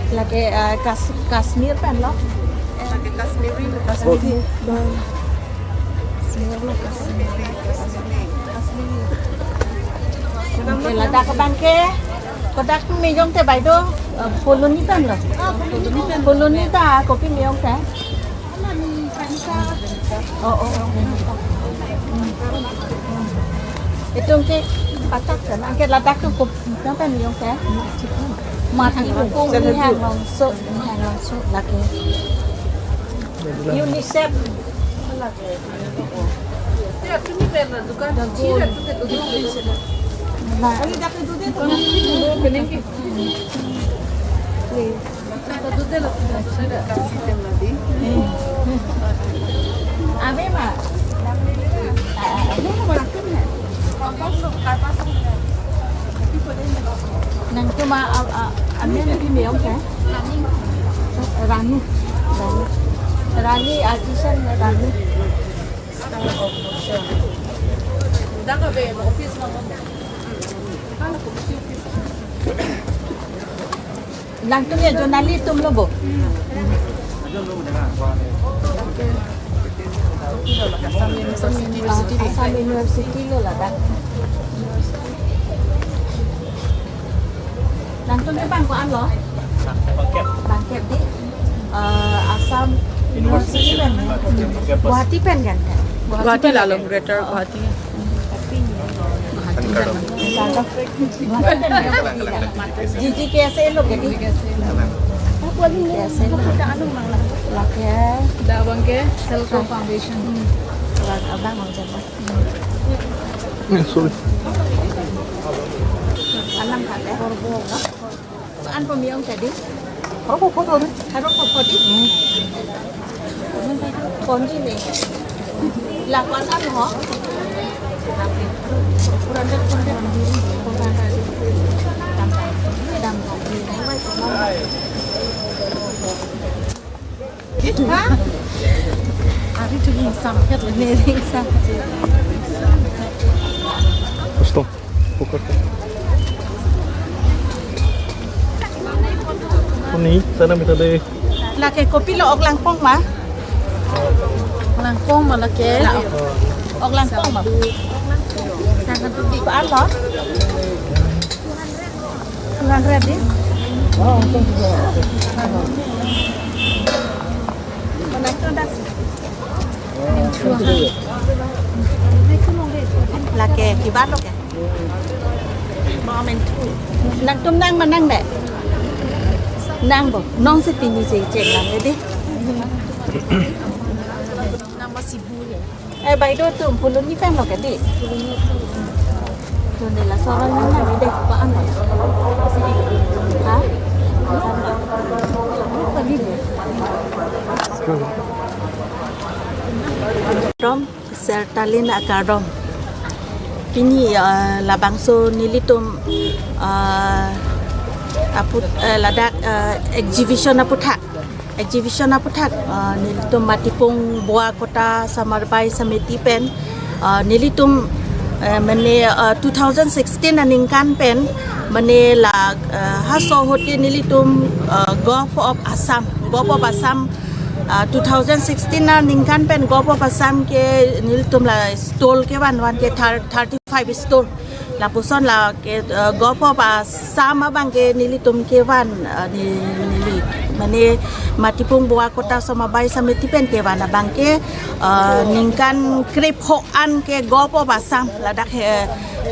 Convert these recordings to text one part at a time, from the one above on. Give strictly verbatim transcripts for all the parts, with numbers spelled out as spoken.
Lake, eh, Kas-, Kashmir pen lo. Kashmiri, Kashmiri. Kashmiri, Kashmiri. Ke ladak abang ke, kodak mejong te bai do, eh, Phuloni pen lo. Phuloni ta kopi mejong te. Oh, oh. Itum ke patak kan, angke ladak tu kop, nang pen mejong te. Mati kukung ni hang longso, ni hang longso lake. UNICEF. Ave ma. Nangtum a, a, a, amen pi mejong ke? Rani. Rani. Rani, artisan Rani. Nangtum ya Jonali atum lo bo. Assam University lo ladak. Nangtum ke bang ko-an lo? Bangkep di, eh, Assam University pen. Guwahati pen kan? Guwahati lalo, Greater Guwahati. G G K S A lo ke di? K S A lo. Lake. Dak abang ke Selco Foundation. Abang, abang, abang. Eh, sorry. Anam kate. An pemiyong tadi. Haro pho tadi. Haro pho tadi. Konji ne. Lakwan an ho. Ha? Ari tu ring sam ket le ne ring sam. Gusto. Pokok. Ini sana minta deh. Lake kopi lo, ok langpong ma? Langpong ma lake? Ok langpong ma? Ko-an lo? Two hundred di? Lake kibat lo ke? Nangtum nang ma nangne? Nang bo, nong si pini si cheng lang di. Nama si bu ya. Eh, bai do atum, Phuloni pen lo ke di? Phuloni laso aron nang nang dei, ko-an lo? Ha? Kardom, Sertalin akardom. Pini, eh, labangso nelitum, eh, aput, eh, ladak, eh, exhibition aputhak. Exhibition aputhak, ah, nelitum Matipung Boa Kota Samarbai Samiti pen, ah, nelitum, eh, mane, ah, two thousand sixteen aningkan pen, mane la, ah, haso ahut ke nelitum, ah, Govt of Assam, Govt of Assam, ah, two thousand sixteen aningkan pen Govt of Assam ke nelitum la stall kevan van ke thir-, thirty-five stall. Lapuson la ke, eh, Govt of Assam abang ke nelitum kevan, eh, ne, neli, mane Matipung Bowa Kota Somobai Samiti pen kevan abang ke, eh, ningkan krepho an ke Govt of Assam ladak he,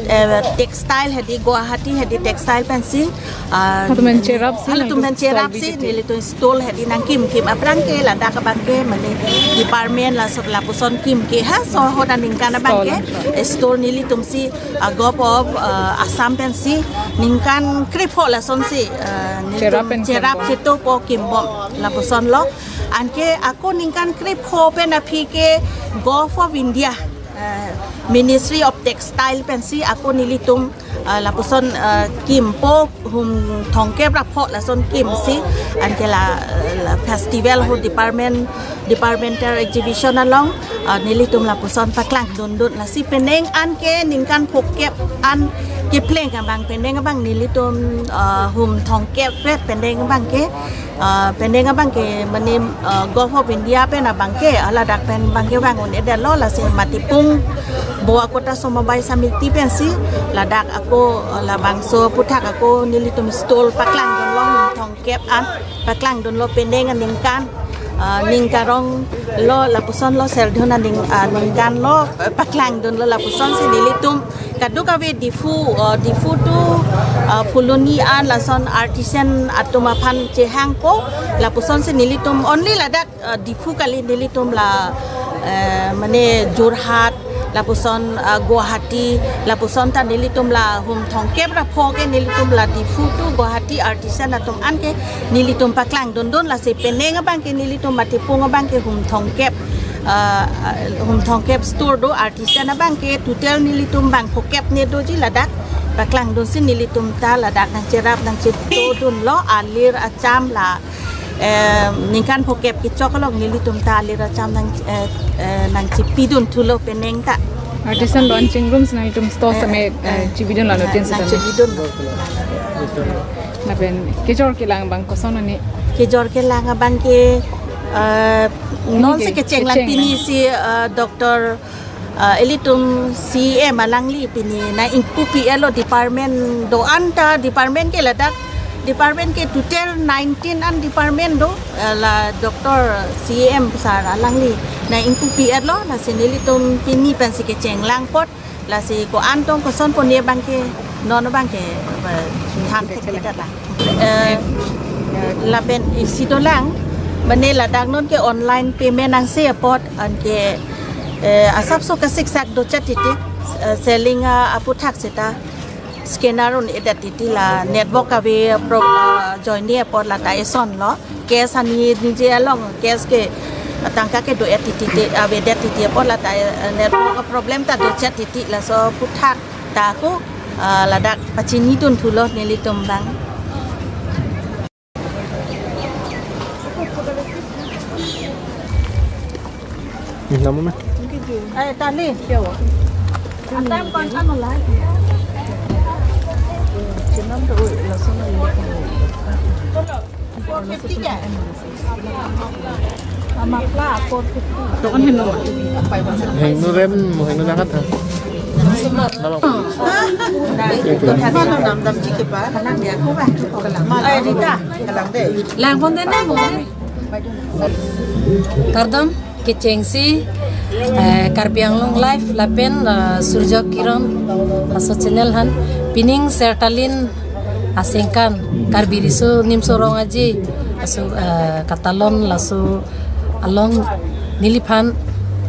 eh, textile hedi Guwahati hedi textile pensi, eh, Halatum pen cherapsi, halatum pen stall cherapsi, bidit nelitum stall hedi nangkimkim aphrang ke ladak abang ke mane department laso lapuson kimke ha, so hadak aningkan abang ke, stall, eh, stall nelitumsi, ah, Govt of, ah, Assam pensi ningkan krepho lasonsi, ah, nelitum cherap pen cherap kimbom, cheto po kimbom lapuson lo. Anke ako ningkan krepho pen aphi ke Govt of India, ah, Ministry of Textile pensi ako nelitum, ah, lapuson, ah, kimpo hum thomkep ra pho lason kimsi, anke la, la festival ho department, departmental exhibition along, ah, nelitum lapuson paklangdundun, lasi penang an ke ningkan phokep an kepleng abang penang abang nelitum, ah, hum thomkep vet penang abang ke, ah, penang abang ke mane, ah, Govt of India pen abang ke, ah, ladak pen abang ke vang un-edetlo, lasi Matipung Bowa Kota Somobai Samiti pensi ladak ako, ah, labangso aputhak ako nelitum stall paklangdunlo hum thomkep an, paklangdunlo penang aningkan, ah, ning karong lo lapuson lo, serdun aning, ah, ningkan lo, eh, paklangdunlo lapusonsi nelitum kadokave Diphu, ah, Diphu to, ah, Phuloni an lason artisan atum aphan chehangpo, lapusonsi nelitum only ladak, ah, Diphu kali, nelitum la, eh, mane Jorhat, lapuson, ah, Guwahati, lapuson ta nelitum la hum thomkep ra pho ke nelitum la Diphu to Guwahati artisan atum an ke nelitum paklangdundun, lasi penang abang ke nelitum Matipung abang ke hum thomkep, ah, hum thomkep store do, artisan abang ke total nelitum bang phokep ne doji ladak paklangdunsi nelitum ta ladak nangcherap nangchetodunlo, alir acham la, eh, ningkan phokep kechok along nelitum ta alir acham nang, eh, eh, nangchepidun thulo penang ta. Artisan lo an chingrumsi nangtum store, eh, same, eh, eh, chepidun lalo, eh, tin sitame nangchepidun. Lapen kejor kelang abang koson ani? Kejor kelang abang ke, eh, non si kecheng lang, kecheng lang, pini si, eh, Doctor, eh, ilitum C E M alangli pini nang-ingpu pi-etlo department do-an ta, department ke ladak, department ke total nineteen an department do, eh, la Doctor C E M sir alangli nang-ingpu pi-etlo, lasi nelitum pini pensi kecheng lang apot, lasi ko-an tong koson pon ne abang ke, non abang ke, eh, than thekthedet la. Eh, lapen isi dolang, mane ladak non ke online payment nangse apot, anke, eh, asapso kasiksak dochet titi, eh, selling, ah, aputhak seta scanner un-edet titi, la network ave pro-, ah, join ne apot lata esonlo. Cash ani nije along, cash ke tangka kedo-et titi te, avedet titi apot lata, eh, network problem ta dochet titi, laso aputhak ta ako, ah, ladak pachinidun thulo nelitum abang. Hmm, nama me? Eh, tali. Atam kon kan mulai. Chinam tu, lason na. Four fifty ke? Amapla four fifty. Hingno rem, hingno jagat ha. Halo, nam dam chike pa. Eh, Rita. Lang pon de na mo. Kardom, kechengsi, eh, Karbi Anglong Live lapen, eh, Surjo Kiron laso channel aphan, pining Sertalin asengkan Karbi Riso Nimso Rong Aje aso, eh, katalon laso along neliphan,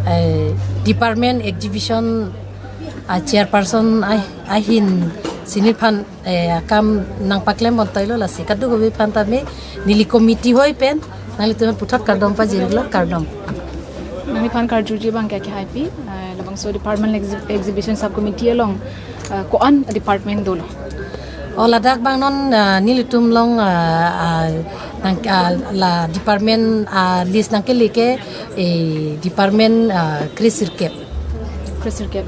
eh, department exhibition, ah, chairperson ah-, ahin si neliphan, eh, akam nangpaklem pon toilo, lasi kadokave aphan tame neli committee hoi pen nanglitum aphan puthot kardom pajirlo, kardom. Nangliphan karjuji abang ke akehaipi, eh, labangso department exhi-, exhibition subcommittee along, eh, ko-an department dolo? O ladak abang non, eh, nelitum along, eh, eh, nang, eh, la department, eh, list nangkele ke, eh, department, eh, kresirkep. Kresirkep.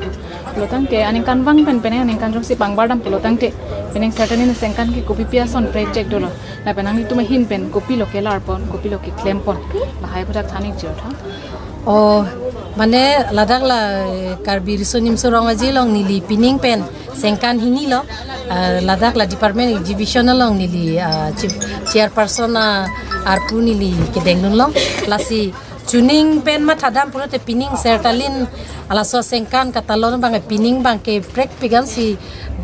Pulotangte aningkanvang pen penang aningkanrumsi pangbar dam pulotangte penang Sertalin asengkan ke kopipi ason project dolo? Lapen nanglitum ahin pen kopilo kelar pon, kopilo keklem pon, lahai aputhak than-ik jirtha. O, Mane ladak la, eh, Karbi Riso Nimso Rong Aje along neli pining pen sengkan hini lo, ah, ladak la department exhibition along neli, ah, chief, chairperson, ah, arpu neli kedeng dunlong. Lasi chuning pen mathadam pulote pining sertalin alaso sengkan katalon abang, eh, pining abang ke prekpik ansi,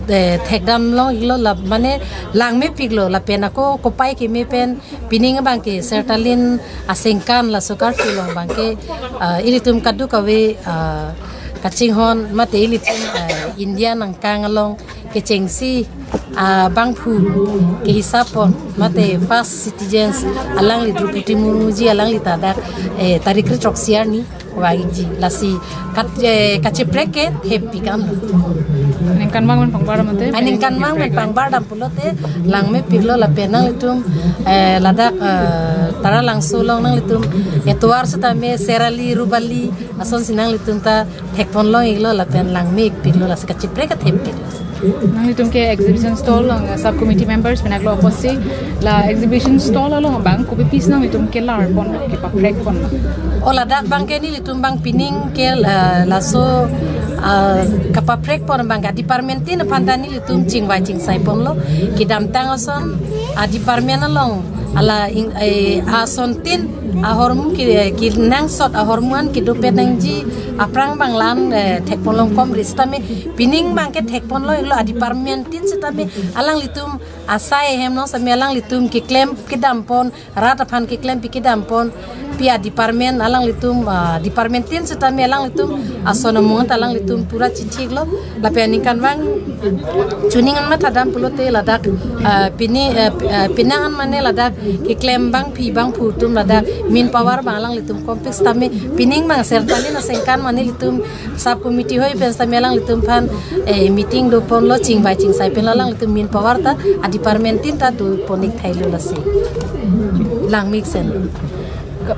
eh, thekdam longlo la, mane langmepiklo lapen ako kopai keme pen pining abang ke sertalin asengkan laso kartu along abang ke, ah, ilitum kadokave, ah, kachinghon mate ilitum, ah, India nangkang along kechengsi, ah, bangphu kehisap pon mate first citizens alangli Droupadi Murmu ji alangli ta dak, eh, tarik kre-throksi arni vangji, lasi kat, eh, kacheprek ke thepik an. Aningkanvang pen pangbardam ante? Aningkanvang pen pangbardam pulote langmepiklo lapen nanglitum, eh, ladak, eh, Taralangso along nanglitum etovar setame serali rubali asonsi nanglitum ta thekpon long-iklo lapen langmepiklo, lasi kacheprek ke thepik. Nanglitum ke exhibition stall along, eh, sub committee members pen aklo apotsi la exhibition stall along abang kopi pis nanglitum kelar pon, kepaprek pon? O ladak abang ke nelitum abang pining ke, eh, laso, ah, kapaprek pon abang ke department tin aphan ta nelitum chingvai chingsai ponlo. Kedamtang ason, ah, department along ala ing, eh, ason tin ahormu ke, kenangsot ahormu an kedopet nangji aphrang abang la-an, eh, thekpon long komri setame pining abang ke thekpon long-iklo, ah, department tin setame alanglitum asai ahem along setame alanglitum keklem kedam pon, rat aphan keklem pi kedam pon, pi a department alanglitum, ah, department tin setame alanglitum ason amung ta alanglitum pura chithiklo. Lapen aningkanvang chuning an mathadam pulote ladak, ah, pini, eh, pi-, eh, penang an mane ladak keklem bangphi bangphu atum ladak manpower abang alanglitum kompik setame pining abang sertalin asengkan mane ilitum sub committee hoi pen setame alanglitum aphan, eh, meeting do ponlo, chingvai chingsai pen alanglitum manpower ta a department tin ta do pon-ik thailo, lasi langmesen. Ka-,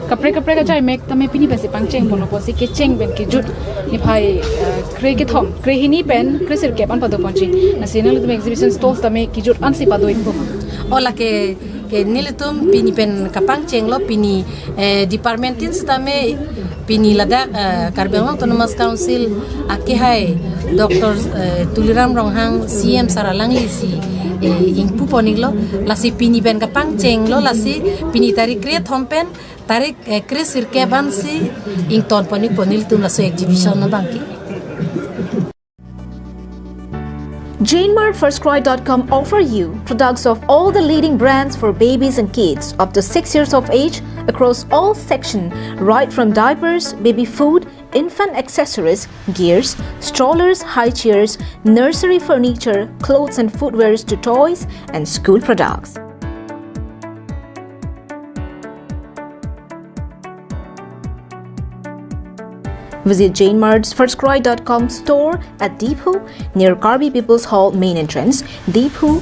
kaprek kaprek ajai mek tame pini pensi pangcheng ponlo, apotsi kecheng pen kejut niphai, eh, kre kethom, kre hini pen kre sirkep an pado ponji. Lasi nanglitum exhibition stalls tame kejut ansi pado-ikpo? O lake, ke nelitum pini pen kapangchenglo, pini, eh, department tin setame pini ladak, eh, Karbi Anglong Autonomous Council akehai Doctor, eh, Tuliram Ronghang C M sir alangli si, eh, ingpu pon-iklo, lasi pini pen kapangchenglo, lasi pini tarik kre-thom pen tarik, eh, kre sirkep ansi ington pon-ikpo nelitum laso exhibition abang ke. Jane Mart First Cry dot com offer you products of all the leading brands for babies and kids up to six years of age across all section, right from diapers, baby food, infant accessories, gears, strollers, high chairs, nursery furniture, clothes and footwears to toys and school products. Visit Jane Mart's First Cry dot com store at Diphu, near Karbi People's Hall main entrance, Diphu,